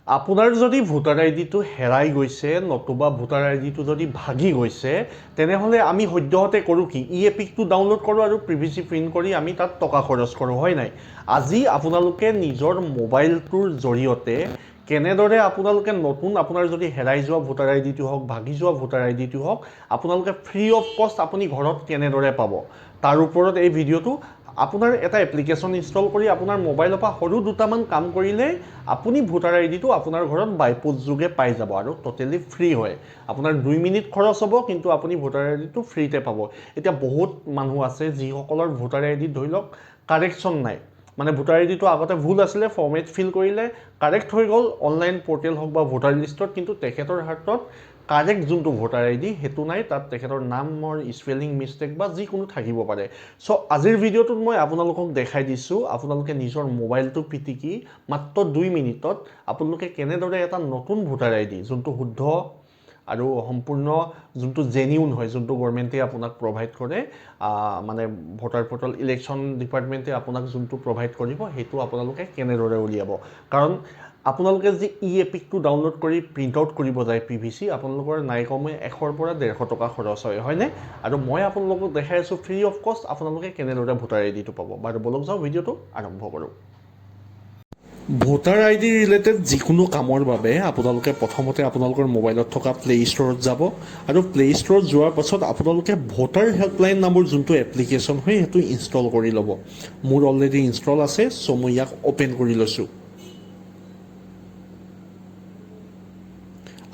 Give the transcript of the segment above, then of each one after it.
আপোনাৰ যদি ভোটাৰ আই ডিটো হেৰাই গৈছে নতুবা ভোটাৰ আই ডিটো যদি ভাগি গৈছে, তেনেহ'লে আমি সদ্যহতে কৰোঁ কি? ই এপিকটো ডাউনলোড কৰোঁ আৰু পিভিচি প্ৰিণ্ট কৰি আমি তাত টকা খৰচ কৰোঁ, হয় নাই? আজি আপোনালোকে নিজৰ মোবাইলটোৰ জৰিয়তে কেনেদৰে আপোনালোকে নতুন, আপোনাৰ যদি হেৰাই যোৱা ভোটাৰ আই ডিটো হওক, ভাগি যোৱা ভোটাৰ আই ডিটো হওক, আপোনালোকে ফ্ৰী অফ কষ্ট আপুনি ঘৰত কেনেদৰে পাব, তাৰ ওপৰত এই ভিডিঅ'টো। আপোনাৰ এটা এপ্লিকেশ্যন ইনষ্টল কৰি আপোনাৰ মোবাইলৰ পৰা সৰু দুটামান কাম কৰিলে আপুনি ভোটাৰ আই ডিটো আপোনাৰ ঘৰত বাই পোষ্ট যোগে পাই যাব আৰু ট'টেলি ফ্ৰী হয়। আপোনাৰ 2 মিনিট খৰচ হ'ব, কিন্তু আপুনি ভোটাৰ আই ডিটো ফ্ৰীতে পাব। এতিয়া বহুত মানুহ আছে যিসকলৰ ভোটাৰ আই ডিত ধৰি লওক কাৰেকশ্যন নাই, মানে ভোটাৰ আই ডিটো আগতে ভুল আছিলে, ফৰ্মেট ফিল কৰিলে কাৰেক্ট হৈ গ'ল অনলাইন পৰ্টেল হওক বা ভোটাৰ লিষ্টত, কিন্তু তেখেতৰ হাতত কাৰেক্ট যোনটো ভোটাৰ আই ডি সেইটো নাই। তাত তেখেতৰ নামৰ স্পেলিং মিষ্টেক বা যিকোনো থাকিব পাৰে। চ' আজিৰ ভিডিঅ'টোত মই আপোনালোকক দেখাই দিছোঁ, আপোনালোকে নিজৰ মোবাইলটো পিটিকি মাত্ৰ 2 মিনিটত আপোনালোকে কেনেদৰে এটা নতুন ভোটাৰ আই ডি, যোনটো শুদ্ধ আৰু সম্পূৰ্ণ, যোনটো জেনিউন হয়, যোনটো গভৰ্ণমেণ্টে আপোনাক প্ৰভাইড কৰে, মানে ভোটাৰ পৰ্টেল, ইলেকশ্যন ডিপাৰ্টমেণ্টে আপোনাক যোনটো প্ৰভাইড কৰিব, সেইটো আপোনালোকে কেনেদৰে উলিয়াব। কাৰণ আপোনালোকে যি ই এপিকটো ডাউনলোড কৰি প্ৰিণ্ট আউট কৰিব যায় পিভিচি, আপোনালোকৰ নাই কমে 100ৰ পৰা 150 টকা খৰচ হয়, হয়নে? আৰু মই আপোনালোকক দেখাই আছোঁ ফ্ৰী অফ কষ্ট আপোনালোকে কেনেদৰে ভোটাৰ আই ডিটো পাব। বাৰু, ব'লক যাওঁ, ভিডিঅ'টো আৰম্ভ কৰোঁ। ভোটাৰ আই ডি ৰিলেটেড যিকোনো কামৰ বাবে আপোনালোকে প্ৰথমতে আপোনালোকৰ মোবাইলত থকা প্লে ষ্ট'ৰত যাব আৰু প্লে ষ্ট'ৰত যোৱাৰ পাছত আপোনালোকে ভোটাৰ হেল্পলাইন নামৰ যোনটো এপ্লিকেশ্যন হয়, সেইটো ইনষ্টল কৰি ল'ব। মোৰ অলৰেডি ইনষ্টল আছে, চ' মই ইয়াক অ'পেন কৰি লৈছোঁ।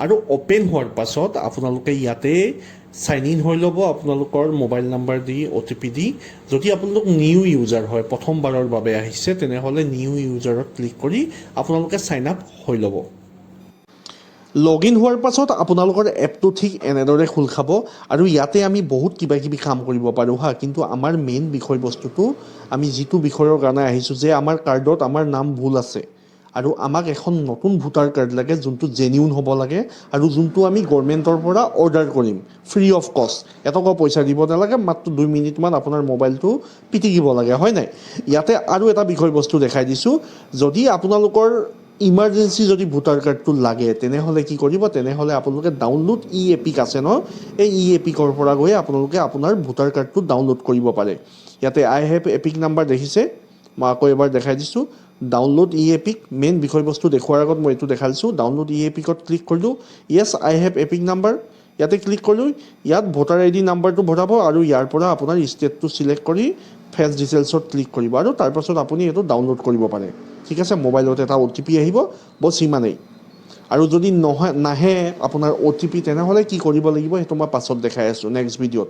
আৰু অ'পেন হোৱাৰ পাছত আপোনালোকে ইয়াতে চাইন ইন হৈ ল'ব আপোনালোকৰ মোবাইল নাম্বাৰ দি, অ'টিপি দি। যদি আপোনালোক নিউ ইউজাৰ হয়, প্ৰথমবাৰৰ বাবে আহিছে, তেনেহ'লে নিউ ইউজাৰত ক্লিক কৰি আপোনালোকে চাইন আপ হৈ ল'ব। লগ ইন হোৱাৰ পাছত আপোনালোকৰ এপটো ঠিক এনেদৰে খোল খাব আৰু ইয়াতে আমি বহুত কিবা কিবি কাম কৰিব পাৰোঁ হা। কিন্তু আমাৰ মেইন বিষয়বস্তুটো, আমি যিটো বিষয়ৰ কাৰণে আহিছোঁ যে আমাৰ কাৰ্ডত আমাৰ নাম ভুল আছে আৰু আমাক এখন নতুন ভোটাৰ কাৰ্ড লাগে, যোনটো জেনিউন হ'ব লাগে আৰু যোনটো আমি গভৰ্ণমেণ্টৰ পৰা অৰ্ডাৰ কৰিম ফ্ৰী অফ কষ্ট, এটকাও পইচা দিব নালাগে, মাত্ৰ 2 মিনিটমান আপোনাৰ মোবাইলটো পিটিকিব লাগে, হয় নাই? ইয়াতে আৰু এটা বিষয়বস্তু দেখাই দিছোঁ। যদি আপোনালোকৰ ইমাৰ্জেঞ্চি যদি ভোটাৰ কাৰ্ডটো লাগে, তেনেহ'লে কি কৰিব? তেনেহ'লে আপোনালোকে ডাউনলোড ই এপিক আছে ন, এই ই এপিকৰ পৰা গৈ আপোনালোকে আপোনাৰ ভোটাৰ কাৰ্ডটো ডাউনলোড কৰিব পাৰে। ইয়াতে আই have epic number দেখিছে, মই আকৌ এবাৰ দেখাই দিছোঁ। ডাউনলোড ই এপিক, মেইন বিষয়বস্তু দেখুৱাৰ আগত মই এইটো দেখাই দিছোঁ। ডাউনলোড ই এপিকত ক্লিক কৰিলোঁ। "Yes, I have EPIC number" ইয়াতে ক্লিক কৰিলোঁ। ইয়াত ভোটাৰ আই ডি নাম্বাৰটো ভৰাব আৰু ইয়াৰ পৰা আপোনাৰ ষ্টেটটো চিলেক্ট কৰি ফেচ ডিটেইলছত ক্লিক কৰিব আৰু তাৰপাছত আপুনি এইটো ডাউনলোড কৰিব পাৰে। ঠিক আছে, মোবাইলত এটা অ'টিপি আহিব, বছ, ইমানেই। আৰু যদি নহয়, নাহে আপোনাৰ অ'টিপি, তেনেহ'লে কি কৰিব লাগিব সেইটো মই পাছত দেখাই আছোঁ নেক্সট ভিডিঅ'ত।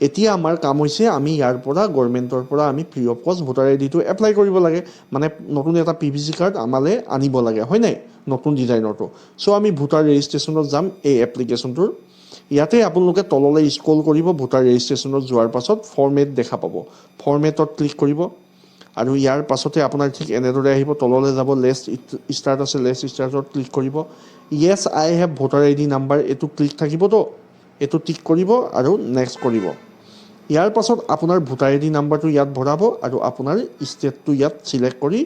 এতিয়া আমাৰ কাম হৈছে আমি ইয়াৰ পৰা গভৰ্ণমেণ্টৰ পৰা আমি ফ্ৰী অফ কষ্ট ভোটাৰ আই ডিটো এপ্লাই কৰিব লাগে, মানে নতুন এটা পিভিচি কাৰ্ড আমালৈ আনিব লাগে, হয় নাই? নতুন ডিজাইনৰটো। চ' আমি ভোটাৰ ৰেজিষ্ট্ৰেশ্যনত যাম এই এপ্লিকেশ্যনটোৰ। ইয়াতে আপোনালোকে তললৈ স্ক্ৰল কৰিব। ভোটাৰ ৰেজিষ্ট্ৰেশ্যনত যোৱাৰ পাছত ফৰ্মেট দেখা পাব। ফৰ্মেটত ক্লিক কৰিব আৰু ইয়াৰ পাছতে আপোনাৰ ঠিক এনেদৰে আহিব। তললৈ যাব, let's start আছে, let's ষ্টাৰ্টত ক্লিক কৰিব। "Yes, I have voter ID number" এইটো ক্লিক থাকিবতো, এইটো টিক কৰিব আৰু নেক্সট কৰিব। ইয়াৰ পাছত আপোনাৰ ভোটাৰ আই ডি নাম্বাৰটো ইয়াত ভৰাব আৰু আপোনাৰ ষ্টেটটো ইয়াত চিলেক্ট কৰি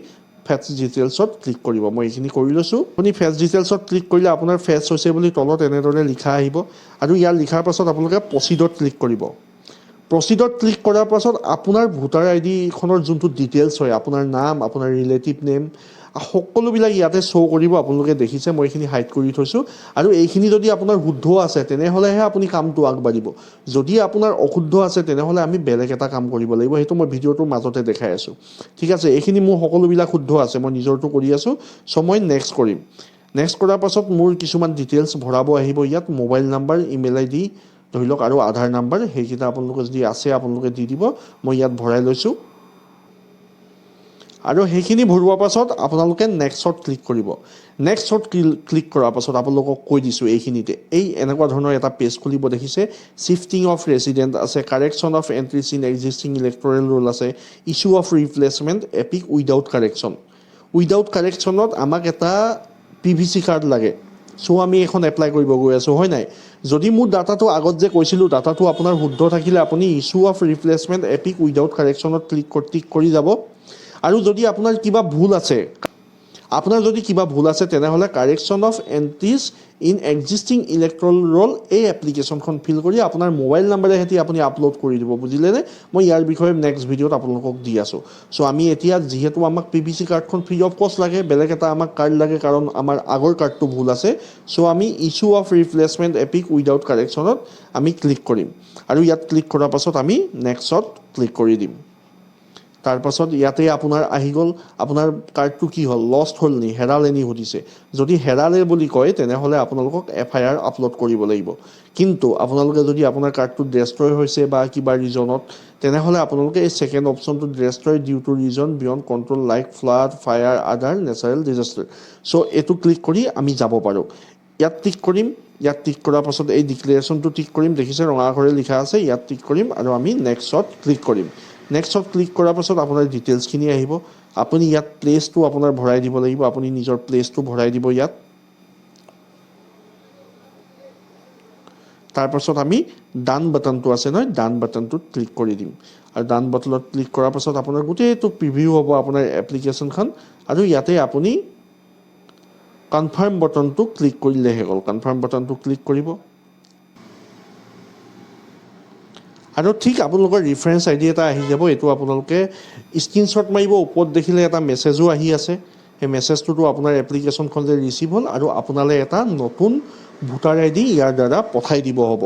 ফেচ ডিটেইলছত ক্লিক কৰিব। মই এইখিনি কৰি লৈছোঁ। আপুনি ফেচ ডিটেইলছত ক্লিক কৰিলে আপোনাৰ ফেচ হৈছে বুলি তলত এনেদৰে লিখা আহিব আৰু ইয়াৰ লিখাৰ পাছত আপোনালোকে প্ৰচিডত ক্লিক কৰিব। প্ৰচিডত ক্লিক কৰাৰ পাছত আপোনাৰ ভোটাৰ আই ডিখনৰ যোনটো ডিটেইলছ হয়, আপোনাৰ নাম, আপোনাৰ ৰিলেটিভ নেম, সকলোবিলাক ইয়াতে শ্ব' কৰিব। আপোনালোকে দেখিছে, মই এইখিনি হাইড কৰি থৈছোঁ। আৰু এইখিনি যদি আপোনাৰ শুদ্ধ আছে, তেনেহ'লেহে আপুনি কামটো আগবাঢ়িব। যদি আপোনাৰ অশুদ্ধ আছে, তেনেহ'লে আমি বেলেগ এটা কাম কৰিব লাগিব। সেইটো মই ভিডিঅ'টোৰ মাজতে দেখাই আছোঁ। ঠিক আছে, এইখিনি মোৰ সকলোবিলাক শুদ্ধ আছে, মই নিজৰটো কৰি আছোঁ। চ' মই নেক্সট কৰিম। নেক্সট কৰাৰ পাছত মোৰ কিছুমান ডিটেইলছ ভৰাব আহিব ইয়াত, মোবাইল নাম্বাৰ, ইমেইল আই ডি ধৰি লওক আৰু আধাৰ নাম্বাৰ। সেইকেইটা আপোনালোকে যদি আছে, আপোনালোকে দি দিব। মই ইয়াত ভৰাই লৈছোঁ আৰু সেইখিনি ভৰোৱাৰ পাছত আপোনালোকে নেক্সটত ক্লিক কৰিব। নেক্সটত ক্লিক কৰাৰ পাছত আপোনালোকক কৈ দিছোঁ, এইখিনিতে এই এনেকুৱা ধৰণৰ এটা পেজ খুলিব। দেখিছে, শ্বিফটিং অফ ৰেচিডেণ্ট আছে, correction of entries in existing electoral roll আছে, issue of replacement EPIC without correction। Without কাৰেকশ্যনত আমাক এটা পিভিচি কাৰ্ড লাগে। চ' আমি এখন এপ্লাই কৰিব গৈ আছোঁ, হয় নাই? যদি মোৰ ডাটাটো, আগত যে কৈছিলোঁ, ডাটাটো আপোনাৰ শুদ্ধ থাকিলে আপুনি issue of replacement EPIC without কাৰেকশ্যনত click টিক কৰি যাব। আৰু যদি আপোনাৰ কিবা ভুল আছে, আপোনাৰ যদি কিবা ভুল আছে, তেনেহ'লে correction of entries in existing electoral roll, এই এপ্লিকেশ্যনখন ফিল কৰি আপোনাৰ মোবাইল নাম্বাৰে সৈতে আপুনি আপলোড কৰি দিব, বুজিলেনে? মই ইয়াৰ বিষয়ে নেক্সট ভিডিঅ'ত আপোনালোকক দি আছোঁ। চ' আমি এতিয়া যিহেতু আমাক পিভিচি কাৰ্ডখন ফ্ৰী অফ কষ্ট লাগে, বেলেগ এটা আমাক কাৰ্ড লাগে, কাৰণ আমাৰ আগৰ কাৰ্ডটো ভুল আছে। চ' আমি issue of replacement EPIC without কাৰেকশ্যনত আমি ক্লিক কৰিম আৰু ইয়াত ক্লিক কৰাৰ পাছত আমি নেক্সটত ক্লিক কৰি দিম। তাৰপাছত ইয়াতে আপোনাৰ আহি গ'ল, আপোনাৰ কাৰ্ডটো কি হ'ল, লষ্ট হ'ল নি, হেৰালে নি সুধিছে। যদি হেৰালে বুলি কয়, তেনেহ'লে আপোনালোকক এফআইআৰ আপলোড কৰিব লাগিব। কিন্তু আপোনালোকে যদি আপোনাৰ কাৰ্ডটো ডেষ্ট্ৰয় হৈছে বা কিবা ৰিজনত, তেনেহ'লে আপোনালোকে এই ছেকেণ্ড অপশ্যনটো, destroy due to reason beyond control like flood, fire, other natural disaster, so এইটো ক্লিক কৰি আমি যাব পাৰোঁ। ইয়াত টিক কৰিম। ইয়াত টিক কৰাৰ পাছত এই ডিক্লেৰেশ্যনটো টিক কৰিম। দেখিছে, ৰঙা আখৰে লিখা আছে। ইয়াত টিক কৰিম আৰু আমি নেক্সটত ক্লিক কৰিম। নেক্সটত ক্লিক কৰাৰ পাছত আপোনাৰ ডিটেইলছখিনি আহিব। আপুনি ইয়াত প্লেচটো আপোনাৰ ভৰাই দিব লাগিব। আপুনি নিজৰ প্লেচটো ভৰাই দিব ইয়াত। তাৰপাছত আমি ডান বাটনটো আছে নহয়, ডান বাটনটোত ক্লিক কৰি দিম। আৰু ডান বাটনত ক্লিক কৰাৰ পাছত আপোনাৰ গোটেইটো প্ৰিভিউ হ'ব আপোনাৰ এপ্লিকেশ্যনখন। আৰু ইয়াতে আপুনি কনফাৰ্ম বটনটো ক্লিক কৰিলেহে হ'ল। কনফাৰ্ম বটনটো ক্লিক কৰিব আৰু ঠিক আপোনালোকৰ ৰিফাৰেঞ্চ আইডি এটা আহি যাব। এইটো আপোনালোকে স্ক্ৰীনশ্বট মাৰিব। ওপৰত দেখিলে এটা মেছেজো আহি আছে। সেই মেছেজটোতো আপোনাৰ এপ্লিকেশ্যনখন যে ৰিচিভ হ'ল আৰু আপোনালৈ এটা নতুন ভোটাৰ আইডি ইয়াৰ দ্বাৰা পঠাই দিব হ'ব,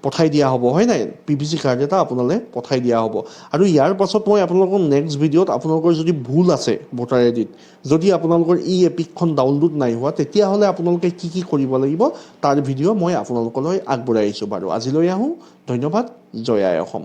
পঠাই দিয়া হ'ব, হয় নাই? পিভিচি কাৰ্ড এটা আপোনালৈ পঠাই দিয়া হ'ব। আৰু ইয়াৰ পাছত মই আপোনালোকক নেক্সট ভিডিঅ'ত আপোনালোকৰ যদি ভুল আছে ভোটাৰ আইডিত, যদি আপোনালোকৰ ই এপিকখন ডাউনলোড নাই হোৱা, তেতিয়াহ'লে আপোনালোকে কি কি কৰিব লাগিব, তাৰ ভিডিঅ' মই আপোনালোকলৈ আগবঢ়াই আহিছোঁ। বাৰু, আজিলৈ আহোঁ। ধন্যবাদ। জয় আই অসম।